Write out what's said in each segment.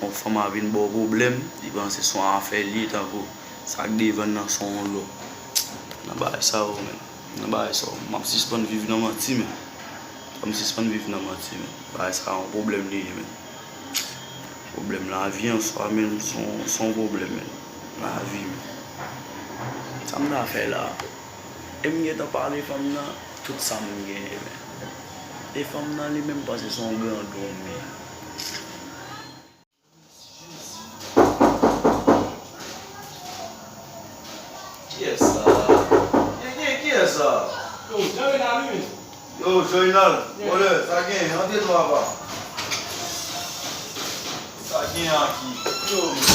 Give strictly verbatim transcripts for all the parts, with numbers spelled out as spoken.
Yon fanm a vin ba w pwoblèm, li panse se yon afè l ye, tankou sa k devan nan se yon lò. Nan bagay sa yo, men. Nan bagay sa yo, m ap sispann viv nan manti, men. Fò m sispann viv nan manti, men. Bagay sa yon pwoblèm li ye, men. Pwoblèm lavi an swa, men, se yon, se yon pwoblèm, men. Lavi, men. Sa m ta fè la? E m gentan pale fanm nan tout sa m genyen, men. E fanm nan li menm panse se yon grandon m ye. Kiyès sa? Ki, ki, kiyès sa? Yo, Jean Renal, wi, men. Yo, Jean Renal, yeah, bwòdè, sa gen, antre non, papa. Sa gen aki. Yo, men.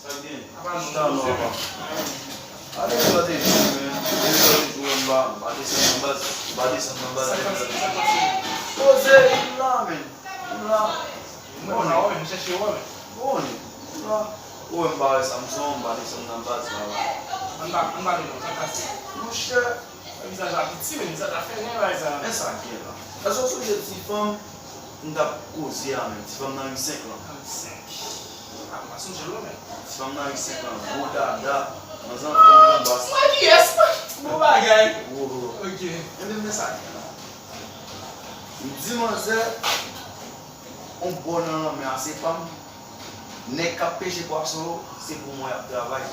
Sa gen? Apa non, chita non, papa. Ale, sa te jou, men. Ale, sa te jou, m pa, m pa desann nan baz. M pa desann nan baz. Sa k pase? Sa k pase? Poze, m la, men. M la. Mwen pa wè, men, m chèche wè, men. Bon, m la. Ou wè m pa wè Samson, m pa desann nan baz la, la. Ann pa, ann pa gen non, sa k pase? Monchè. Vizaj la piti, men vizaj la fè nen, bagay sa. Men sa k gen la? Èske w sonje ti fanm m t ap koze a menm? Ti fanm nan ri senk lan. Nan ri senk. A, m pa sonje l, wi, men. Ti fanm nan ri senk lan, gwo dada, manzè anfòm konbas. Mwen kiyès? Bon bagay. Wo, wo. Ok. Ebyen, men sa k gen la. M di manzè, yon bò nan lanmè a se pa m. Nèg k ap peche pwason yo, se pou mwen y ap travay.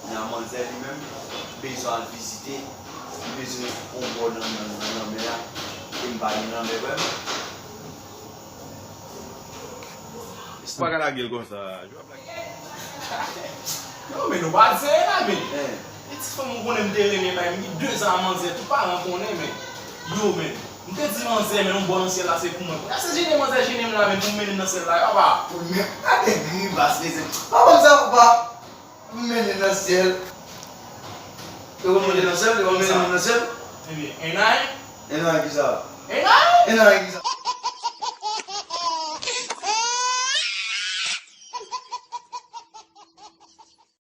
Men a manzè li menm, li bezwen al vizite, li bezwen yon bò nan, nan, nan lanmè a, e m pa gen lanmè vrèman. Ou pa ka lage l konsa. Non, men nou pa zen la, men. Hein. E ti fanm ou konnen m te renmen bay, m gen de zan a manzè, tout paran konnen, men. Yo, men. M te di manzè, men yon bò nan syèl la, se pou mwen. Kounye a, se jene manzè jene m la, men pou m mennen m nan syèl la, papa. Pou m men-, gade gribas, mesye. Papa m sa, papa. Pou m mennen nan syèl. Yo, pou m mennen nan syèl, yo, pou m mennen nan syèl. Ebyen, enay. Enay, kisa? Enay? Enay, kisa?